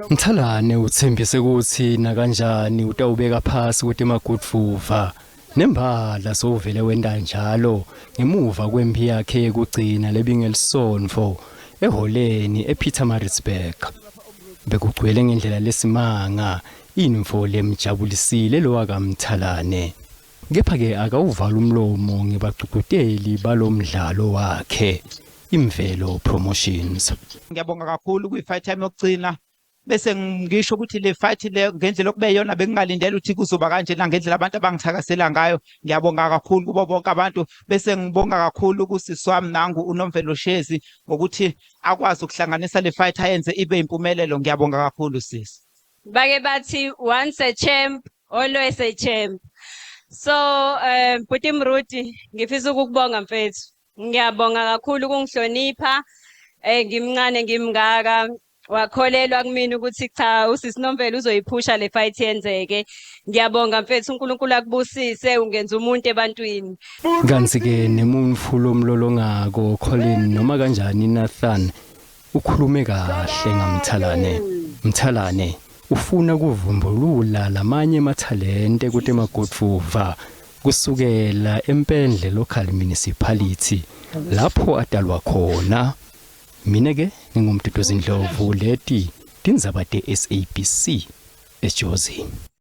Mthalane uthembise ukuthi nakanjani utawubeka phasi kutemagudvuva. Nembala sowuvele wenta njalo ngemuva kwemphi yakhe yekugcina lebingelisonto eholeni ePietermaritzburg. Bekugcwele ngendlela lesimanga intfo lemjabulisile lowakaMthalane. Kepha-ke akawuvala umlomo ngebagcugcuteli balomdlalo wakhe Imvelo Promotions. Ngiyabonga kakhulu kwi-fight yami yokugcina bese ngisho ukuthi le fight le ngendlela okube yona bengingalindele ukuthi kuzoba kanje nangendlela abantu abangithakasela ngayo. Ngiyabonga kakhulu kubo bonke abantu, bese ngibonga kakhulu kusisi wami nangu uNomvelo Shezi ngokuthi akwazi ukuhlanganisa le fight ayenze ibe impumelelo. Ngiyabonga kakhulu, sisi. Bake bathi, "Once a champ, always a champ." So Bhuti Mruti, ngifisa ukukubonga, mfethu. Ngiyabonga kakhulu ukungihlonipha. Ngimncane ngimngaka, wakholelwa kumina ukuthi cha, usisi Nomvelo uzoyiphusha le fight yenzeke. Ngiyabonga, mfethu, uNkulunkulu akubusise, ungenza umuntu ebantwini. Kanti-ke nemuntfu lomlolongako Colin noma kanjani Nathan ukhulume kahle ngaMthalane. Mthalane ufuna kuvumbulula lamanye emathalente kutemagudvuva kusukela eMpendle Local Municipality lapho atalwa khona. Mina ke nginguMduduzi Ndlovu, leti tindzaba te-SABC eJozi.